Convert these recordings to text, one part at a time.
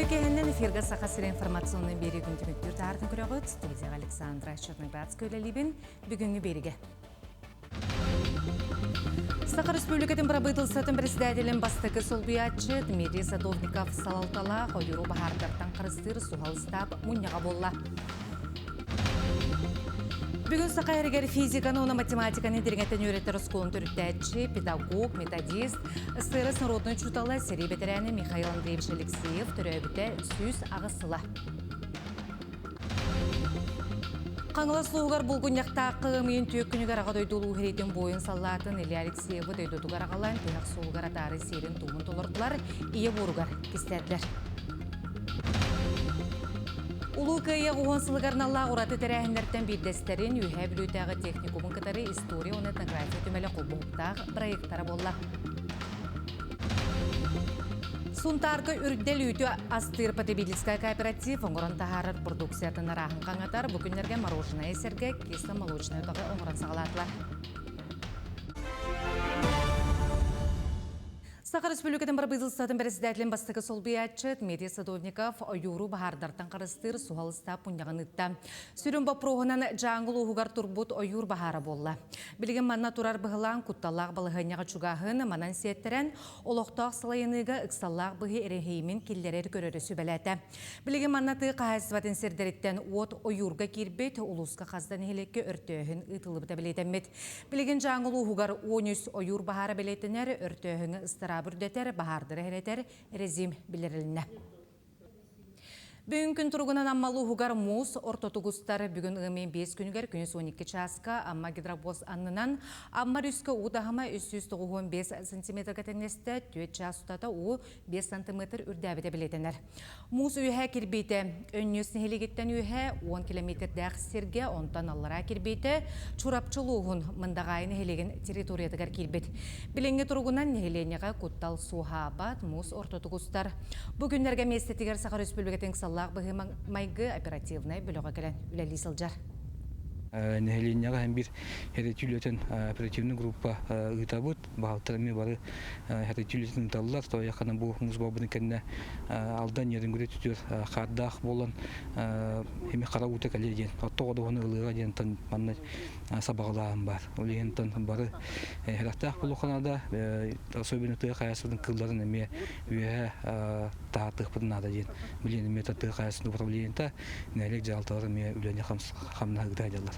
Үтүө киэһэннэн эфиргэ Саха сирэ информационнай биэрии күн түмүктүүр таһаартын көрөҕүт. Студияҕа Александра Черноградская үлэлиибин. Бүгүҥҥү биэригэ. Саха Республикатын бырабыыталыстыбатын председателин бастакы солбуйааччы Дмитрий Садовников салалталаах ойууру баһаардартан харыстыыр суһал ыстаап мунньаҕа буолла. Бүгүн Саха эригэр физиканы уонна математиканы дириҥэтэн үөрэтэр оскуоланы төрүттээччи, педагог, методист, СССР народнай учуутала, сэрии бэтэрээнэ Михаил Андреевич Алексеев төрөөбүтэ 108 сыла. Хаҥалас улууһугар булгунньахтаах кыамыйын түөрт күнүгэр Аҕа дойду улуу сэриитин буойун саллаатын Илья Алексеевы дойдутугар аҕалан тиһэх суолугар атаары сиэрин-туомун толордулар, ийэ буоругар кистээтилэр. Улуу Кыайыы уон сылыгар наллаах ураты тэрээһиннэртэн биирдэстэрин Үөһээ Бүлүүтээҕи техникумун кытары история уонна этнография түмэлэ холбоһуктаах проектара буолла. Сунтаарга үрдэл үүтү астыыр потребительскай кооператив оҥорон таһаарар продукциятын арааһын хаҥатар. Бу күннэргэ мороженое сэргэ кисло-молочнай утаҕы оҥорон саҕалаатылар. Саха Республикатын бырабыыталыстыбатын председателин бастакы солбуйааччы Дмитрий Садовников ойууру баһаардартан харыстыыр суһал ыстаап мунньаҕын ыытта. Сүрүн боппуруоһунан Дьааҥы улууһугар турбут ойуур баһаара буолла. Билигин манна турар быһылаан кутталлаах балаһыанньаҕа чугаһын, манан сиэттэрэн, олохтоох салайыныыга ыксаллаах быһыы эрэһиимин киллэрэр көрөрү сүбэлээтэ. Билигин манна тыа хаһаайыстыбатын сирдэриттэн уот ойуурга киирбит, улууска хас да нэһилиэккэ өртөөһүн ыытыллыбыта бэлиэтэммит. Билигин Дьааҥы улууһугар 13 ойуур баһаара бэлиэтэнэр, өртөөһүҥҥэ ыстараабы үрдэтэр, баһаардары эрэтэр резим биллэрилиннэ. Бүгүн күн туругунан Амма улууһугар муус ортотук устар. Бүгүн ыам 5 күнүгэр күнүс 12 чааска Амма гидробоз аннынан Амма өрүскэ уу таһыма 395 сантиметрга тэҥнэстэ, 4 чаас устата уу 5 сантиметр үрдээбитэ бэлиэтэнэр. Муус үөһэ кирбиитэ Өнньүс нэһилиэгиттэн үөһэ 10 километрдээх сиргэ, онтон аллараа кирбиитэ Чурапчы улууһун Мындаҕаайы нэһилиэгин территориятыгар киирбит. Билиҥҥи туругунан нэһилиэнньэҕэ куттал суоһаабат, муус ортотук устар. Бу күннэргэ миэстэтигэр Саха Өрөспүүбүлүкэтин ыксаллаах быһыы-майгы оперативнай бөлөҕө кэлэн үлэлии сылдьар. Нэһилиэнньэҕэ һэн биир эрэтии үлэтин оперативный группа ыытабыт. Баһылыктар эмиэ бары эрэтии үлэтин ыыталлар. Тоойаххана бу муус буолбутун кэннэ Алдан Нерюнгри түтүөр хаардаах буолан эми хара уута кэлиэ диэн отто одуһуну ылыаҕа диэн манна сабаҕалааһын баар. Ол иһин бары сэрэхтээх буолуохха наада. Особенно тыа хаһаайыстыбатын кыылларын эмиэ үөһэ таһаартыахпытын наада диэн билигин эмиэ тыа хаһаайыстыбатын управлениета нэһилиэк дьаһалталара эмиэ үлэни хамнаһы ыыта сылдьаллар.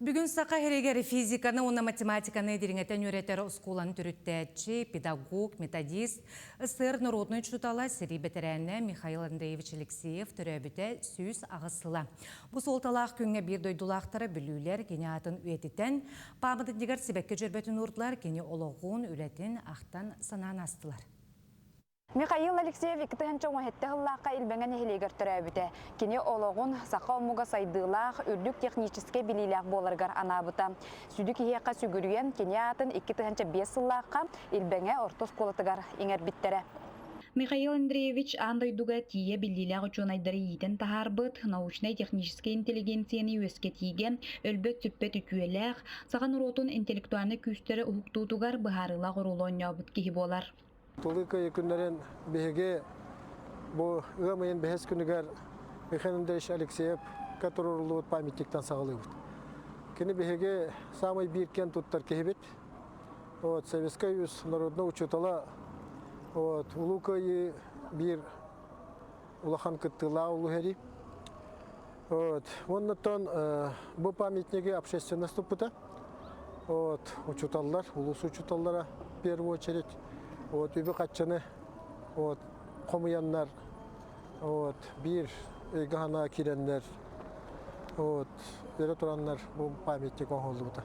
Бүгүн Саха сиригэр физиканы уонна математиканы дириҥэтэн үөрэтэр оскуоланы төрүттээччи, педагог, методист, СССР норуодунай учуутала, сэрии бэтэрээнэ Михаил Андреевич Алексеев төрөөбүтэ 108 сыла. Бу суолталаах күҥҥэ биир дойдулаахтара бүлүүлэр кини аатын үйэтитэн, пааматынньыгар сибэкки дьөрбөтүн уурдулар, кини олоҕун, үлэтин ахтан санаан аастылар. Михаил Алексеев 2017 сыллаахха Илбэҥэ нэһилиэгэр төрөөбүтэ. Кини олоҕун саха омуга сайдыылаах, үрдүк техническэй билиилээх буоларыгар анаабыта. Сүдү киһиэхэ сүгүрүйэн, кини аатын 2005 сыллаахха Илбэҥэ орто оскуолатыгар иҥэрбиттэрэ. Михаил Андреевич аан дойдуга тиийэ биллиилээх учуонайдары иитэн таһаарбыт, научнай-техническэй интеллигенцияны үөскэтиигэ өлбөт-сүппэт үтүөлээх, саха норуотун интеллектуальнай күүстэрэ уһуктуутугар быһаарыылаах оруолу оонньообут киһи буолар. Тулуу кыайыы күннэрин биһиги бу ыам ыйын бэһис күнүгэр Михаил Андреевич Алексеевка туруоруллубут памятниктан саҕалыыбыт. Кини биһиги саамай биир киэн туттар киһибит. Вот, Советскай Союз народный учуутала вот, Улуу Кыайыы биир улахан кыттыылаах улуу сэрии. Вот. Оннуттан бу памятниги общественность туппута. Вот, учууталлар, улуус учууталлара в первую очередь. Вот, үбү-хаччыны вот, хомуйаннар, вот, биир өйгө-санаа киирэннэр, вот, өрө тураннар бу памятник оҥоһуллубута.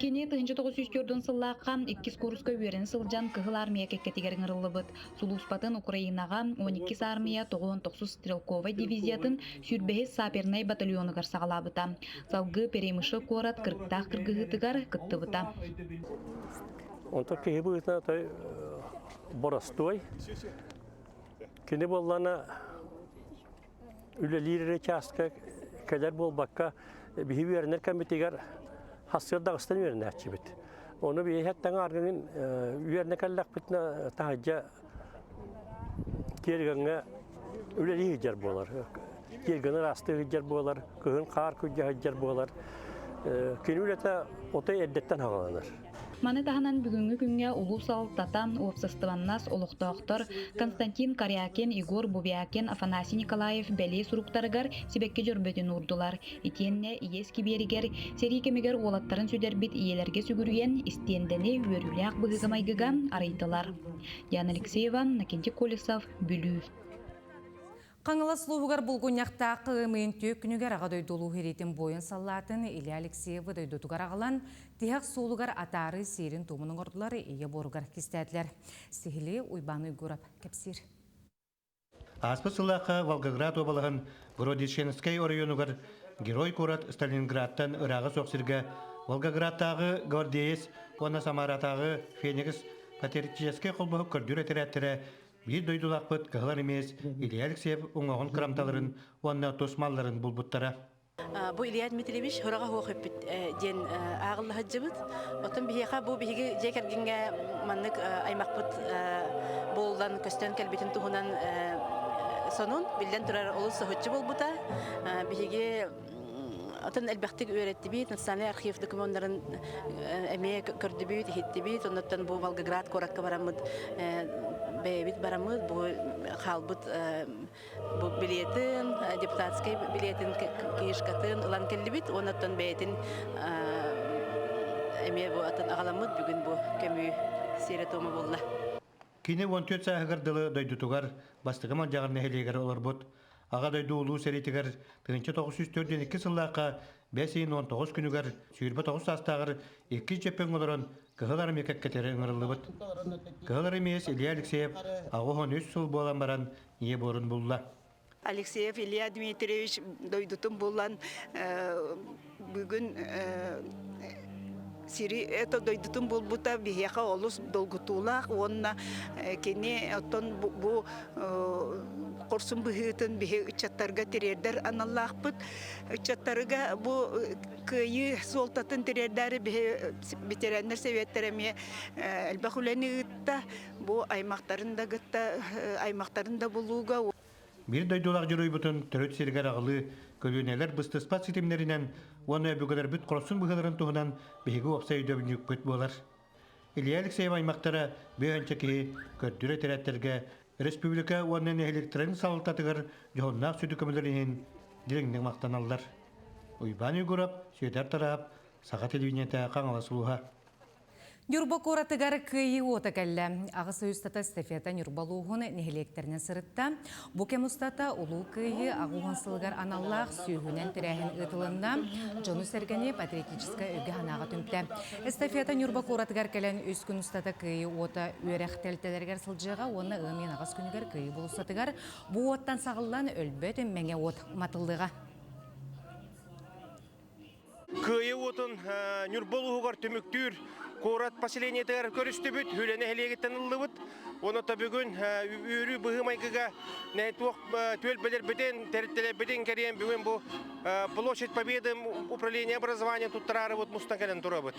Кини 1904 сыллаахха иккис курска үөрэнэ сылдьан Кыһыл Армия кэккэтигэр ыҥырыллыбыт. Сулууспатын Украинаҕа 12 армия 99 стрелковай дивизиятын 25 сапернай батальонугар саҕалаабыта. Салгыы Перемышль куорат кырыктаах кыргыһыытыгар кыттыбыта. Онтон киһи быһыытынан той боростуой. Кини буоллана үлэлиир эрэ чааска кэлэр буолбакка, биһи үөрэнэр кэммитигэр хассыар даҕыстан үөрэнээччибит. Ону биһиэттэн аргыҥын үөрэнэ кэллэхпитинэ таһырдьа тиэргэҥҥэ үлэлии сылдьар буолар. Тиэргэни ыраастыы сылдьар буолар, кыһын хаар күрдьэ сылдьар буолар. Кини үлэтэ отой эрдэттэн саҕаланар. Маны таһынан бүгүҥҥү күҥҥэ улуус салалтата, уопсастыбаннас, олохтоохтор Константин Корякин, Егор Бубякин, Афанасий Николаев бэлиэ суруктарыгар сибэкки дьөрбөтүн уурдулар. Итиэннэ ийэ искибиэригэр сэрии кэмигэр уолаттарын сүтэрбит ийэлэргэ сүгүрүйэн истиэндэни үөрүүлээх быһыыга-майгыга арыйдылар. Диана Алексеева, Накентий Колесов, Бүлүү. Хаҥалас улууһугар булгунньахтаах ыамыйын түөрт күнүгэр Аҕа дойду улуу сэриитин буойун саллаатын Илья Алексеевы дойдутугар аҕалан, тиһэх суолугар атаарыы сиэрин-туомун оҥордулар, ийэ буоругар кистээтилэр. Сиһилии Уйбаан Уйгурап кэпсиир. Ааспыт сыллаахха Волгоград уобалаһын Городищенскай оройуонугар Герой куорат Сталинградтан ырааҕа суох сиргэ Волгоградтааҕы Гвардеец уонна Самаратааҕы Феникс патриотическай холбоһук көрдүүр этэрээттэрэ биир дойдулаахпыт Кыһыл Армеец Илья Алексеев уҥуоҕун кырамталарын уонна тус малларын булбуттара. Бу Илья Дмитриевич Һураҕа суох өппүт диэн ааҕылла сылдьыбыт. Оттон биһиэхэ бу биһиги дьиэ кэргэҥҥэ маннык аймахпыт буолан көстөн кэлбитин туһунан сонун биллэн турар олус соһуччу буолбута. Биһиги Атын элбэхтик үөрэттибит, национальный архив докумуоннарын эмиэ көрдүбүт, иһиттибит. Оннуттан бу Волгоград куоракка бараммыт, бэйэбит бараммыт, бу хаалбыт бу билетин, депутатскай билетин, книжкатын ылан кэллибит. Оннуттан бэйэтин эмиэ бу атын аҕаламмыт бүгүн бу көмүү сиэрэ-туома буолла. Кини 14 сааһыгар дылы дойдутугар Бастакы Малдьаҕар нэһилиэгэр олорбут. Аҕа дойду Улуу сэриитигэр 1942 сыллаахха бэс ыйын 19 күнүгэр 29 саастааҕар иккис дьөппөҥҥө олорон Кыһыл Армия кэккэтигэр ыҥырыллыбыт. Кыһыл Армеец Илья Алексеев 83 сыл буолан баран ийэ буорун булла. Алексеев Илья Дмитриевич дойдутун булан бүгүн сири это дойдутун булбута биһиэхэ олус долгутуулаах уонна кини оттон бу хорсун быһыытын биһи ыччаттарга тириэрдэр аналлаахпыт. Ыччаттарга бу кыайыы суолтатын тириэрдээри биһи ветераннар советтара эмиэ элбэх үлэни ыытта. Бу аймахтарын да кытта аймахтарын да булууга Биир дойдулаах дьоруойбутун төрүт сиригэр аҕалыы көлүөнэлэр быстыспат ситимнэринэн уонна өбүгэлэрбит хорсун быһыыларын туһунан биһиги уопсай өйдөбүнньүкпүт буолар. Илья Алексеев аймахтара бөһөнчө киһи көрдүр этэрээттэргэ республика уонна нэһилиэктэрин салалтатыгар дьоһуннаах сүдү көмөлөр иһин дириҥник махтаналлар. Уйбаан Егоров, Сүөдэр Тараап, Саха телевидениетэ Хаҥалас улууһа. Ньурба куоратыгар кыайыы уота кэллэ. Аҕыс ый устата эстафета Ньурба улууһун нэһилиэктэринэн сырытта. Бу кэм устата Улуу Кыайыы аҕыс сылыгар аналлаах сүүһүнэн тэрээһин ыытылынна. Дьону-сэргэни патриотическай өйгө-санааҕа түмтэ. Эстафета Ньурба куоратыгар кэлэн үс күн устата Кыайыы уота үөрэх тэрилтэлэригэр сылдьыаҕа уонна ыам ыйын аҕыс күнүгэр Кыайыы болуоссатыгар бу уоттан саҕыллан өлбөт мэҥэ уот уматыллыаҕа. Кыайыы уотун Ньурба улууһугар түмүктүүр куорат поселениетыгар көрүстүбүт, Хүлэ нэһилиэгиттэн ыллыбыт. Уонна бүгүн үөрүү быһыы-майгыга туох түөлбэлэрбитин, тэрилтэлэрбитин кэрийэн бүгүн бу Площадь Победы управление образования туттараарыбыт мустан кэлэн турабыт.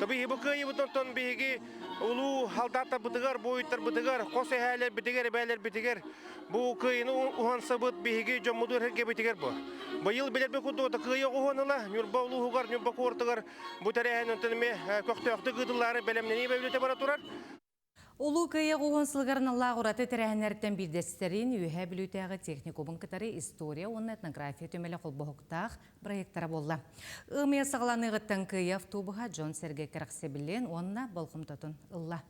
Биһиги бу кыайыыбыт онтон биһиги улуу халдааттарбытыгар, буойуттарбытыгар, хос эһээлэрбитигэр, эбээлэрбитигэр Бу кыайыны уһансыбыт биһиги дьоммутугар эргэбитигэр бу. Быйыл билэрбит курдук кыайы оҕуһуон ыла Ньурба улууһугар, Ньурба куоратыгар бу тэрээһин онтон эмиэ көхтөөхтүк ыытыллаары бэлэмнэнии бэбилэтэ бара турар. Улуу Кыайы оҕуһун сылыгар аналлаах ураты тэрээһиннэртэн биирдэстэрин Үөһээ Бүлүүтээҕи техникумун кытары история уонна этнография түмэлэ холбоһуктаах проектара буолла. Ымыйа саҕаланыаҕыттан Кыайы автобуһа дьон-сэргэ кэрэхсэбилин уонна болҕомтотун ылла.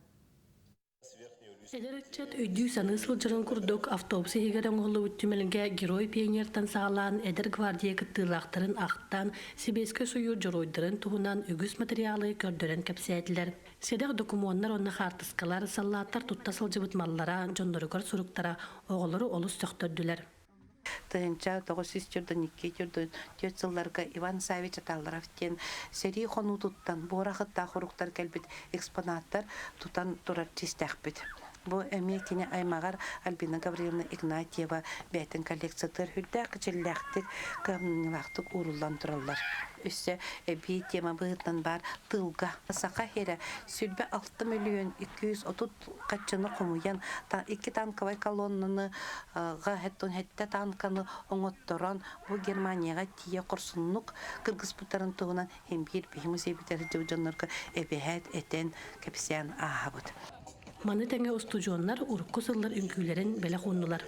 Эдэр ыччат өйдүү-саныы сылдьарын курдук, автобус иһигэр оҥоһуллубут түмэлгэ Герой пионертан саҕалаан эдэр гвардия кыттыылаахтарын ахтан, Сэбиэскэй Сойуус дьоруойдарын туһунан үгүс матырыйаалы көрдөрөн кэпсээтилэр. Сэдэх докумуоннар уонна хаартыскалар, саллааттар тутта сылдьыбыт маллара, дьонноругар суруктара оҕолору олус сөхтөрдүлэр. 1902 сылларга Иван Савич Аталларов диэн сэрии хонуутуттан буорахыттаах уруктар кэлбит экспонаттар тутан турар чистээхпит. Бу эмиэ кини аймаҕар Альбина Гавриловна Игнатьева бэйэтин коллекциятыгар сүрдээх кичэллээхтик, кыһамньылаахтык ууруллан тураллар. Өссө эбии тема быһыытынан баар тылга Саха сирэ 26 миллион 230 хаччыны хомуйан икки танковай колоннаны ҕа танканы оҥотторон бу Германияҕа тиийэ хорсуннук кыргыспыттарын туһунан иһин биир биһи музейбитэр дьоннорго эбэһээт этэн кэпсээн ааһабыт. Маны тэҥэ устудьуоннар урукку сыллар үҥкүүлэрин бэлэх ууннулар.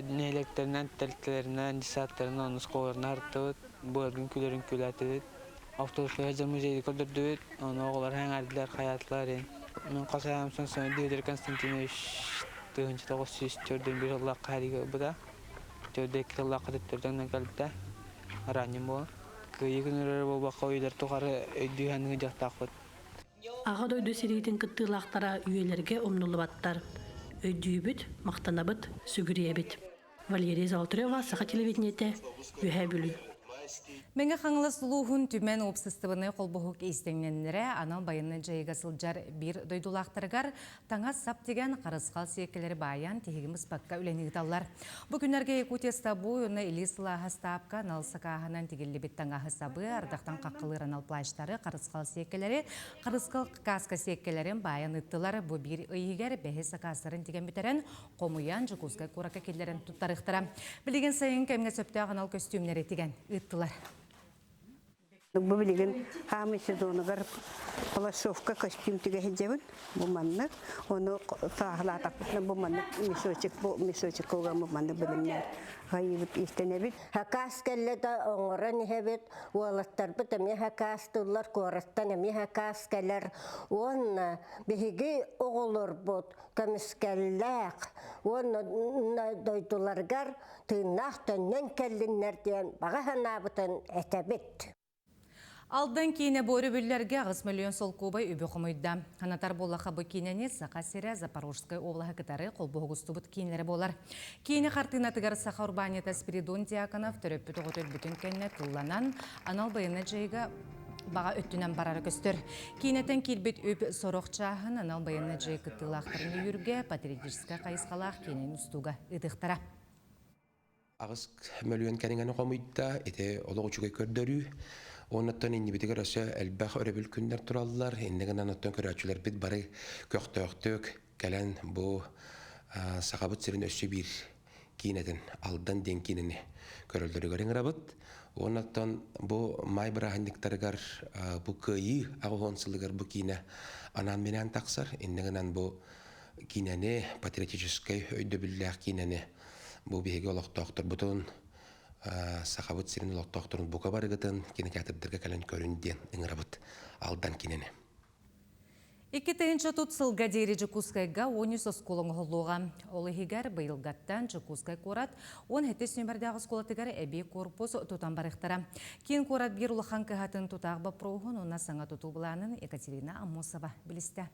Нэһилиэктэринэн, тэрилтэлэринэн, десанттарынан, оскуолаларынан артыбыт, былыргын күлэрин күлээтибит. Автобуска сылдьан музейы көрдөрдүбүт, ону оҕолор сэҥээрдилэр, хайаатылар иһин. Мин хос эһээм Сонсонов Дмитрий Константинович 1941 сыллаахха сэриигэ ылбыта. 42 сыллаахха төттөрү кэлбитэ. Ранен буолан. Кыайыы күнүгэр буолбакка үйэлэр тухары өйдүү саныы дьахтаахпыт. Аҕа дойду сэриитин кыттыылаахтара үйэлэргэ умнуллубаттар. Өйдүүбүт, махтанабыт, сүгүрүйэбит. Валерия Золотарева, Саха телевидениетэ, Үөһээ Бүлүү. Мэҥэ Хаҥалас улууһун Түмэн уопсастыбаннай холбоһук иистэнньэннэрэ анал байыаннай дьайыыга сылдьар биир дойдулаахтарыгар таҥас-сап тигэн, харысхал сиэккэлэри баайан, тиһигин быспакка үлэни ыыталлар. Бу күннэргэ Якутия Стабой уонна Илии сылааһа ыстаапка анал сакааһынан тигиллибит таҥаһы сабы, ардахтан хаххалыыр анал плащтары, харысхал сиэккэлэри, харысхал кааска сиэккэлэрин баайан ыыттылар. Бу биир ый иһигэр бэһис сакаастарын тигэн бүтэрэн, хомуйан Дьокуускай куоракка киллэрэн туттарыахтара. Билигин сайын кэмҥэ сөптөөх анал көстүүмнэри тигэн ыыттылар. Бу билигин хаамыы сезонугар плащевка костюм тигэ сылдьабын. Бу маннык. Ону сааһылаатахпытына бу маннык мешочек, бу мешочекка уган бу маннык бэлэмнээн хайыыбыт иистэнэбит. Хакаас кэллэ да оҥорон иһэбит. Уолаттарбыт эмиэ хакаастыыллар, куораттан эмиэ хакаас кэлэр. Уонна биһиги оҕолорбут көмүскэллээх уонна дойдуларыгар тыыннаах төннөн кэллиннэр диэн баҕа санаабытын этэбит. Алдан киинэ бу өрөбүллэргэ 8 миллион солкуобай үбү хомуйда. Ханатар буоллаха бу киинэни Саха сирэ Запорожскай облаһы кытары холбоһугустубут киинэлэрэ буолар. Киинэ хартыынатыгар саха урбаанньыта Спиридон Дьяконов төрөппүт оҕото өлбүтүн кэннэ тылланан, анал байыаннай дьайыыга баҕа өттүнэн барара көстөр. Киинэтэн киирбит үп сорох чааһын анал байыаннай дьайыы кыттыылаахтарын өйүүргэ патриотическай хайысхалаах киинэни устууга ыытыахтара. 8 мөлүйүөн кэриҥэни хомуйда. Ити олох үчүгэй көрдөрүү. Оннуттан иннибитигэр өссө элбэх өрөбүл күннэр тураллар. Иннэ гынан оттон көрөөччүлэрбит бары көхтөөхтүк кэлэн бу Сахабыт сирин өссө биир киинэтин Алдан диэн киинэни көрөллөрүгэр ыҥырабыт. Оннуттан бу маай бырааһынньыктарыгар бу кыайыы 80 сылыгар бу киинэ анаан-минээн тахсар. Иннэ гынан бу киинэни, патриотическай өйдөбүллээх киинэни бу биһиги олохтоохторбутун Сахабыт сирин олохтоохторун бука барыгытын кинотеатрдарга кэлэн көрүн диэн ыҥырабыт Алдан киинэни. 2030 сылга диэри Дьокуускайга 13 оскуола оҥоһуллуоҕа. Ол иһигэр быйылгаттан Дьокуускай куорат 17 нүөмэрдээх оскуолатыгар эбии корпус тутан барыахтара. Киин куорат биир улахан кыһатын тутаах боппуруоһун уонна саҥа тутуу былаанын Екатерина Аммосова билистэ.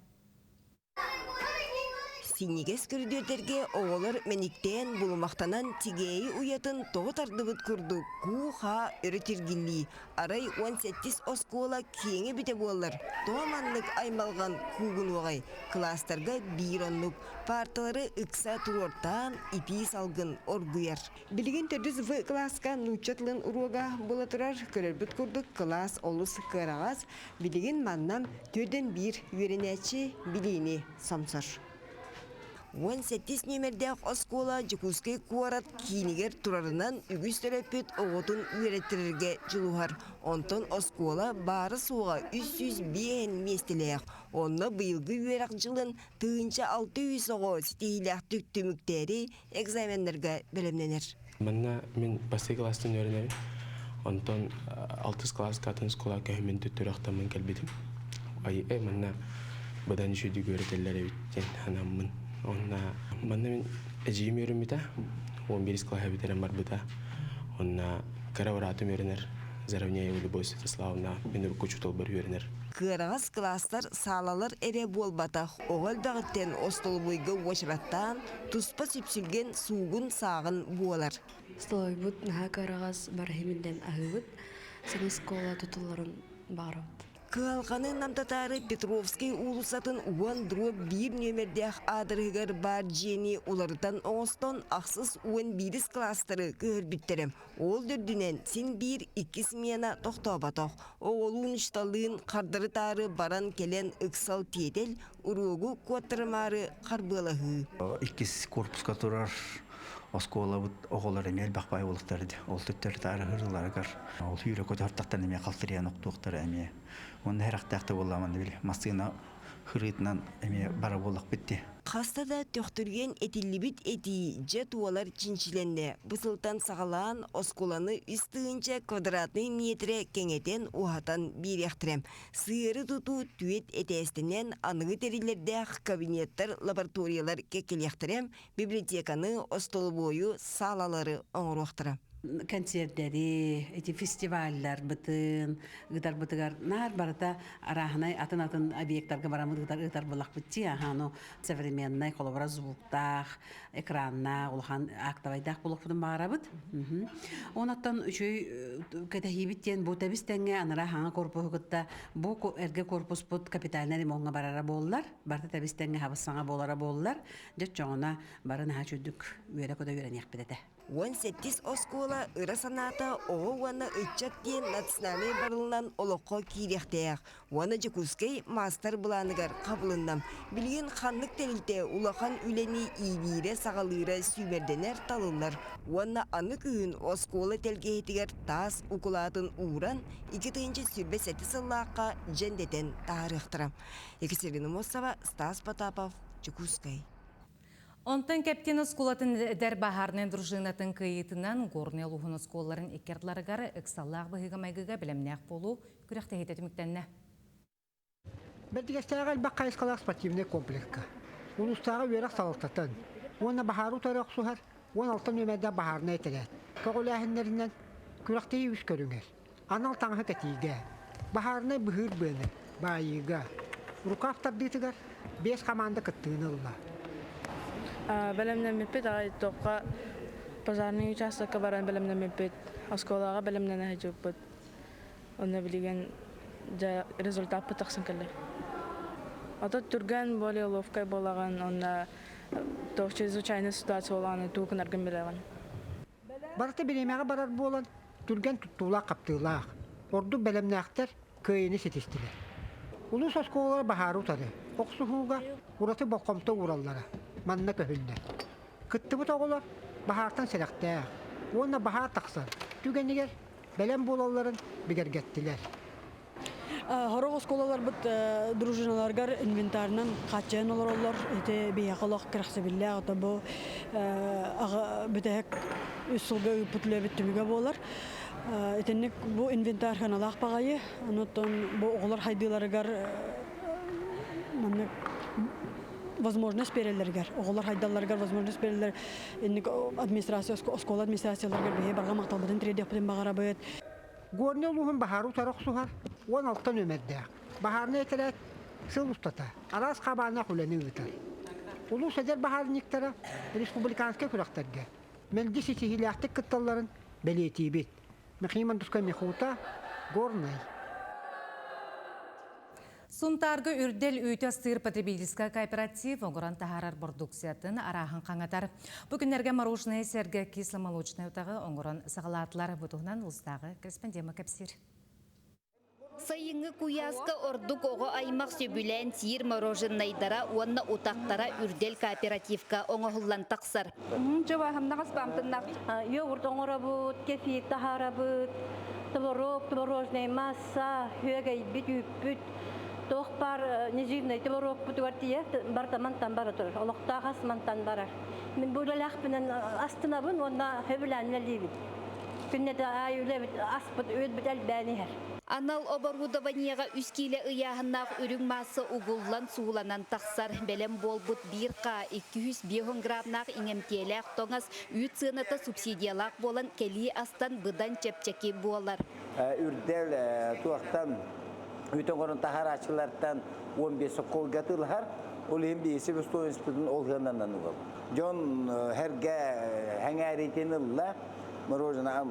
Синньигэс көрүдүөрдэргэ оҕолор мэниктээн, булумахтанан тигээйи уйатын тоҕо тардыбыт курдук куу-хаа өрө тиргиллии, арай 17-ис оскуола киэҥэ бүтэ буоллар, тоҕо маннык аймалҕан куугунуоҕай? Кылаастарга биир оннук, паарталары ыкса туруортаан итии салгын оргуйар. Билигин төрдүс В кылааска нуучча тылын уруога буола турар. Көрөрбүт курдук, кылаас олус кыараҕас. Билигин манна төрдөн биир үөрэнээччи билиини сомсор. 18 нүөмэрдээх оскуола Дьокуускай куорат киинигэр турарынан үгүс төрөппүт оҕотун үөрэттэрэргэ дьулуһар. Онтон оскуола баара-суоҕа 305 миэстэлээх. Онно быйылгы үөрэх дьылын 1600 оҕо ситиһиилээхтик түмүктээри экзаменнарга бэлэмнэнэр. Манна мин бастакы кылаастан үөрэнэбин. Онтон алтыс кылааска атын оскуола көһөммүн төттөрү кэлбитим. Ай, манна быдан үчүгүйдүк үөрэтэллэр эбит диэн санааммын. Онно манна мин эдьиийим үөрэммитэ, 11 кылааһы бүтэрэн барбыта. Онно кыра быраатым үөрэнэр, Заровняева Любовь Святославовна мин урукку учууталбар үөрэнэр. Кыараҕас кылаастар саалалар эрэ буолбатах, оҕо элбэҕиттэн остолобуойга уочараттаан, туспа сүпсүлгэн суугун-сааҕын буолар. Столовойбут наһаа кыараҕас, барыһыминдэн аһыыбыт, саҥа оскуола тутулларын баҕарабыт. Кыһалҕаны намтатаары Петровскай уулуссатын 10/1 нүөмэрдээх аадырыһыгар баар дьиэни уларытан оҥостон ахсыс 11-ис кылаастары көһөрбүттэрэ. Ол да үрдүнэн син биир икки смена тохтооботох. Оҕолуун учууталлыын хардары-таары баран кэлэн ыксал-тиэтэл, уруогу куоттарымаары харбыалаһыы. Иккис корпуска турар оскуолабыт оҕолор эмиэ элбэх баай буолуохтара дии. Ол төттөрү-таары ыһырларыгар ол сүүрэ көтөр эмиэ халтырыйан охтуохтара эмиэ. Уонна сэрэхтээх да буоллаҕына били массыына хырыытынан эмиэ бара буоллахпыт дии. Хаста да төхтүрүйэн этиллибит этии дьэ туолар чинчилэннэ. Бу сылтан саҕалаан оскуоланы 3000 квадратнай миэтэрэ кэҥэтэн, уһатан биэриэхтэрэ. Сыһыары тутуу түөрт этээстэнэн аныгы тэриллэрдээх кабинеттар, лабораториялар кэккэлиэхтэрэ, библиотеканы, остолобуойу, саалалары оҥоруохтара. Кэнсиэрдэри, ити фестивалларбытын ыытарбытыгар наар барыта арааһынай атын-атын объектарга бараммыт ыытар ыытар булахпыт дии аһану современнай холобура звуктаах, экраннаах, улахан актовайдаах буолуохпутун баҕарабыт. Онон үчүгэй кэтэһиибит диэн бу тэбис тэҥҥэ анараа хаҥа корпуһу кытта бу эргэ корпуспут капитальнай ремоҥҥа барара буоллар, барыта тэбис тэҥҥэ хабыс саҥа буолара буоллар, дьэ оччоҕуна бары наһаа үчүгдүк үөрэ-көтө үөрэниэхпит этэ. 18 оскуола ыра санаата оҕо уонна ыччат диэн национальнай барылынан олоххо киириэхтээх уонна Дьокуускай маастар-былааныгар хабылынна. Билигин ханнык тэрилтэ улахан үлэни иилиирэ-саҕалыыра сүүмэрдэнэр талыллар уонна аны күһүн оскуола тэлгэһитигэр таас укулаатын ууран 2027 сыллаахха дьэндэтэн таһаарыахтара. Екатерина Мосова, Стас Потапов, Дьокуускай. Онтон Кэптин оскуолатын эдэр баһаарынай дружинатын кыайыытынан Горнай улууһун оскуолаларын икки ардыларыгар ыксаллаах быһыыга-майгыга бэлэмнээх буолуу күрэхтэһиитэ түмүктэннэ. Бэрдигэстээҕи элбэх хайысхалаах спортивнай комплекска улуустааҕы үөрэх салалтатын уонна баһаары утары охсуһар 16 нүөмэрдээх баһаарынай этэрээт көҕүлээһиннэринэн күрэхтэһии үс көрүҥэр анал таҥаһы кэтиигэ, баһаарынай быһыыр быаны баайыыга, рукав тардыытыгар биэс хамаанда кыттыыны ылла. Бэлэмнэммиппит аҕай туохха пожарный участокка баран бэлэмнэммиппит, оскуолаҕа бэлэмнэнэ сылдьыбыппыт. Онно билигин дьэ результаппыт тахсан кэллэ. Ото түргэн более ловкай буолаҕын, онно туох чрезвычайная ситуация буолаҕына тугу гынаргын билэҕин. Барыта бириэмэҕэ барар буолан, түргэн туттуулаах-хаптыылаах, ордук бэлэмнээхтэр кыайыыны ситистилэр. Улуус оскуолалара баһаары утары охсуһууга ураты болҕомто уураллара манна көһүннэ. Кыттыбыт оҕолор баһаартан сэрэхтээх уонна баһаар тахсар түгэнигэр бэлэм буолалларын бигэргэттилэр. Сорох оскуолаларбыт дружиналарыгар инвентарынан хааччыйан олороллор. Ити биһиэхэ олох кэрэхсэбиллээх. Ото бу бүтэһик үс сылга ыыппыт үлэбит түмүгэ буолар. Итинник бу инвентарь ханалаах баҕайы. Онон бу оҕолор хайдыыларыгар маннык возможность береллэригэр, оҕолор хайдалларыгар возможность береллер инник администрация, оскуола администрацияларыгар биһи барҕа махталбытын тириэрдиэхпитин баҕарабыт. Горнай улууһун баһаары утары охсуһар 16 нүөмэрдээх баһаарынай этэрээт сыл устата араас хабааннаах үлэни ыытар. Улуус эдэр баһаарынньыктара республиканскай күрэхтэргэ мэлдьи ситиһиилээхтик кытталларын бэлиэтиибит. Михаил Мандускай Михута, Горнай. Сунтаарга үрдэл үүтү астыыр потребительскай кооператив оҥорон таһаарар бородууксуйатын арааһын хаҥатар. Бу күннэргэ мороженое сэргэ кисломолочнай утаҕы оҥорон саҕалаатылар. Бу туһунан улуустааҕы корреспондент кэпсиир. Сайыҥҥы куйааска ордук оҕо аймах сөбүлээн сиир мороженайдара уонна утахтара үрдэл кооперативка оҥоһуллан тахсар. Чубаһымнаҕас баамтыннах йогурт оҥоробут, кефир таһаарабыт, творог, творожная масса, үөгэйбит, үүппүт, туох баар нежирнэй творогпутугар тиийэ барыта мантан бара турар. Олохтоох ас мантан барар. Мин бу үлэлээхпинэн астынабын уонна сөбүлээн үлэлиибин. Күннэтэ аайы үлэбит, аспыт, үөтбүт элбээн иһэр. Анал оборудованиеҕа үс киилэ ыйааһыннаах үрүҥ маасса угуллан, сууланан тахсар. Бэлэм буолбут биир хаа 250 грамнаах иҥэмтиэлээх тоҥ ас үүт сыаната субсидиялаах буолан кэлии астан быдан чэпчэки буолар. Үрдэл туохтан Үүт оҥорон таһаарааччылартан 15 сокколга атыылаһар. Ол иһин биһиги себестоимостьпытын ол сыананан ылабыт. Дьон эргэ сэҥээриитин ылла. Мороженое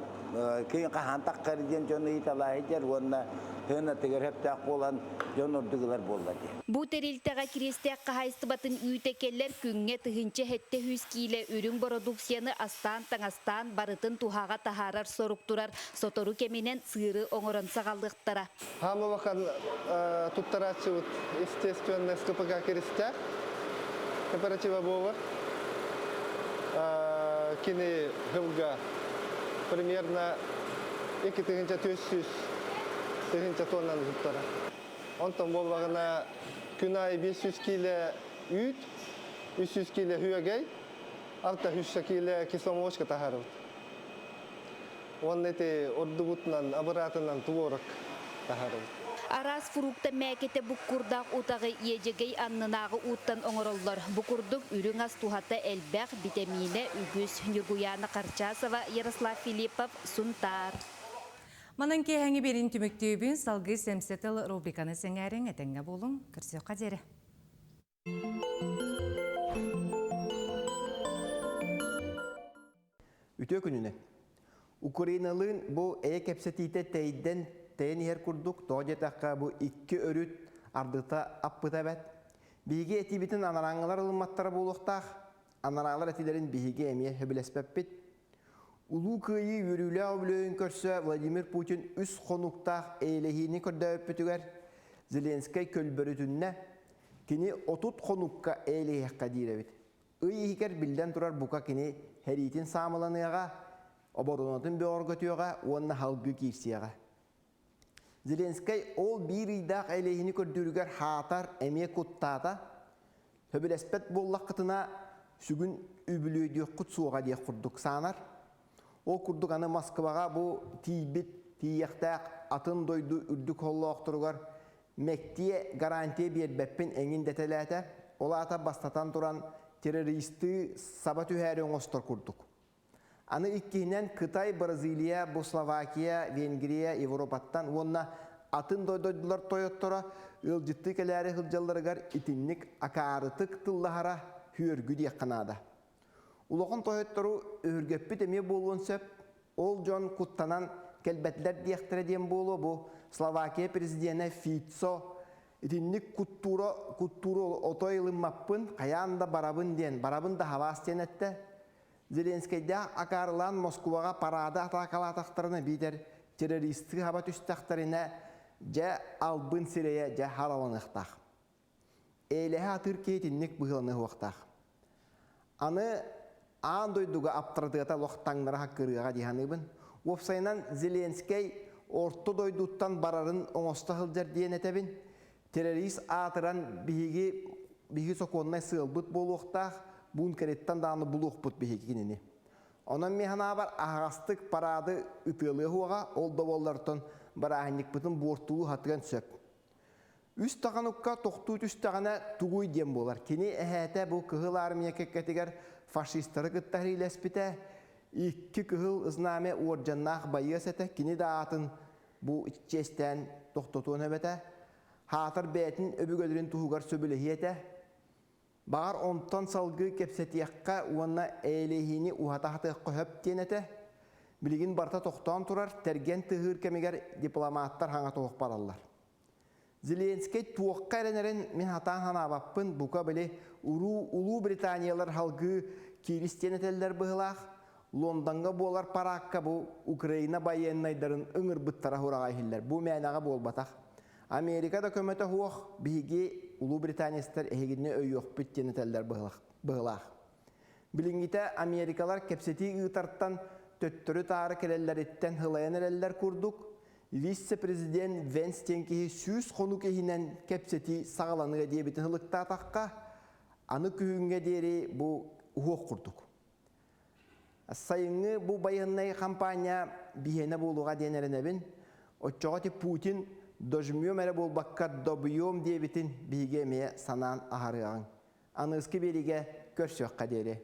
киин хаһан таххар диэн дьон ыйыталаһы дьэр уонна сыанатыгар сөптөөх буолан дьон ордук ылар буолла диэн. Бу тэрилтэҕэ Кириэстээх хаһаайыстыбатын үүтэ кэлэр күҥҥэ 1700 киилэ үрүҥ бородууксуйаны астаан-таҥастаан барытын туһаҕа таһаарар сорук турар. Сотору кэминэн сыыры оҥорон саҕалыахтара. Хаамылахан туттарааччыбыт естественная СКПК Киристээх кооператива буолар. Кини сылга примерно 2400 тыһыынча тоннаны туттарар. Онтон буоллаҕына күн аайы 500 киилэ үүт, 300 киилэ үөгэй, 600 киилэ кисломолочка таһаарабыт. Уонна ити ордубутунан, абыраатынан творог таһаарабыт. Араас фрукта мээкэтэ буккурдаах утаҕы иэдьэгэй аннынааҕы ууттан оҥороллор. Бу курдук үрүҥ ас туһата элбэх, битэмиинэ үгүс. Ньургуйаана Харчасова, Ярослав Филиппов, Сунтаар. Манан киэһэҥи биэрин түмүктүүбүн, салгыы Сэмсэ тыл рубриканы сэҥээриҥ, этэҥҥэ буолуҥ, көрсүөххэ диэри. Үтүө күнүнэн. Украиналыын бу эйэ кэпсэтиитэ тэйдэн тэйэн иһэр курдук, тоҕо диэтэххэ бу икки өрүт ардыта аппыта эбэт. Биһиги этиибитин анарааҥҥылар ылымматтара буолуохтаах. Анараалар этилэрин биһиги эмиэ сөбүлэспэппит. Улуу Кыайыы үөрүүлээх үбүлүөйүн көрсө Владимир Путин үс хонуктаах эйэлэһиини көрдөөбүппүтүгэр Зеленскэй көлбөрүтүннэ. Кини 30 хонукка эйэлэһиэххэ диир эбит. Ый иһигэр биллэн турар бука кини сэриитин саамыланыаҕа, оборуонатын бөҕөргөтүөҕэ уонна салгыы киирсиэҕэ. Зеленскэй ол биир ыйдаах эйэлэһиини көрдүүрүгэр хаатар эмиэ куттаата. Сөбүлэспэт буоллаххытына сүгүн үбүлүөйдүөххүт суоҕа диэх курдук саанар. Ол курдук аны Москваҕа бу тиийбит тиийиэхтээх атын дойду үрдүк холлоохторугар мэктиэ гарантия биэрбэппин эҥин дэтэлээтэ. Ол аата бастатан туран террористыы саба түһээри оҥостор курдук. Аны иккиһинэн Кытай, Бразилия, бу Словакия, Венгрия, Европаттан уонна атын дойдулар тойотторо ыалдьыттыы кэлээри сылдьалларыгар итинник акаарытык тыллаһара үөргү диэххэ наада. Улахан тойоттору өһүргэппит эмиэ буолуон сөп. Ол дьон куттанан кэлбэтилэр диэхтэрэ диэн буолуо бу Словакия президенэ Фицо итинник куттуура куттуура отой ылыммаппын, хайаан да барабын диэн, барабын да хабаас диэн эттэ. Зеленскэйдээх акаарылаан Москубаҕа параады атаакалаатахтарына биитэр террористыы хаба түстэхтэринэ дьэ албын сирэйэ дьэ хараланыахтаах. Эйлэһэ атыыр киһи итинник быһыыланыахтаах. Аны аан дойдуга аптарытыата олох таҥнара хаккырыаҕа дии саныыбын. Уопсайынан Зеленскэй орто дойдуттан барарын оҥосто сылдьар диэн этэбин. Террорист аатыран биһиги биһиги сокуоннай сыалбыт буолуохтаах, бункериттан даҕаны булуохпут биһиги кинини. Онон мин санаабар аһаҕастык параады ытыалыа суоҕа, ол да буоллартан бырааһынньыкпытын буортулуу сатыан сөп. Үс таҕанукка тохтуу түстэҕинэ тугуй диэн буолар. Кини эһээтэ бу Кыһыл Армия кэккэтигэр фашистары кытта сэриилэспитэ. Икки Кыһыл Знамя уордьаннаах байыас этэ. Кини да аатын бу чиэстээн тохтотуон эбэтэ. Хаатар бэйэтин өбүгэлэрин туһугар сөбүлэһиэ этэ. Баҕар онтон салгыы кэпсэтиэххэ уонна эйэлэһиини уһата сатыахха сөп диэн этэ. Билигин барыта тохтоон турар, тэргэн тыаһыыр кэмигэр дипломаттар хаҥа туох бараллар. Зеленскэй туохха эрэнэрин мин хатаан санаабаппын, бука били уруу Улуу Британиялар салгыы кииристиэн этэллэр быһылаах. Лондоҥҥа буолар параакка бу Украина байыаннайдарын ыҥырбыттара сураҕа иһиллэр. Бу мээнэҕэ буолбатах. Америка да көмөтө суох, биһиги Улуу Британецтар эһигини өйүөхпүт диэн этэллэр быһылаах. Билиҥҥитэ америкалар кэпсэтии ыытартан төттөрү-таары кэлэллэриттэн сылайан эрэллэр курдук, вице-президент Венс диэн киһи 100 хонук иһинэн кэпсэтии саҕаланыа диэбитин ылыктаатахха, аны күһүҥҥэ диэри бу уһуох курдук. Сайыҥҥы бу байыаннай хампаанньа биһиэнэ буолуоҕа диэн эрэнэбин. Оччоҕо ити Путин дожмем эрэ буолбакка добьем диэбитин биһиги эмиэ санаан аһарыаҕыҥ. Аныгыскы биэриигэ көрсүөххэ диэри.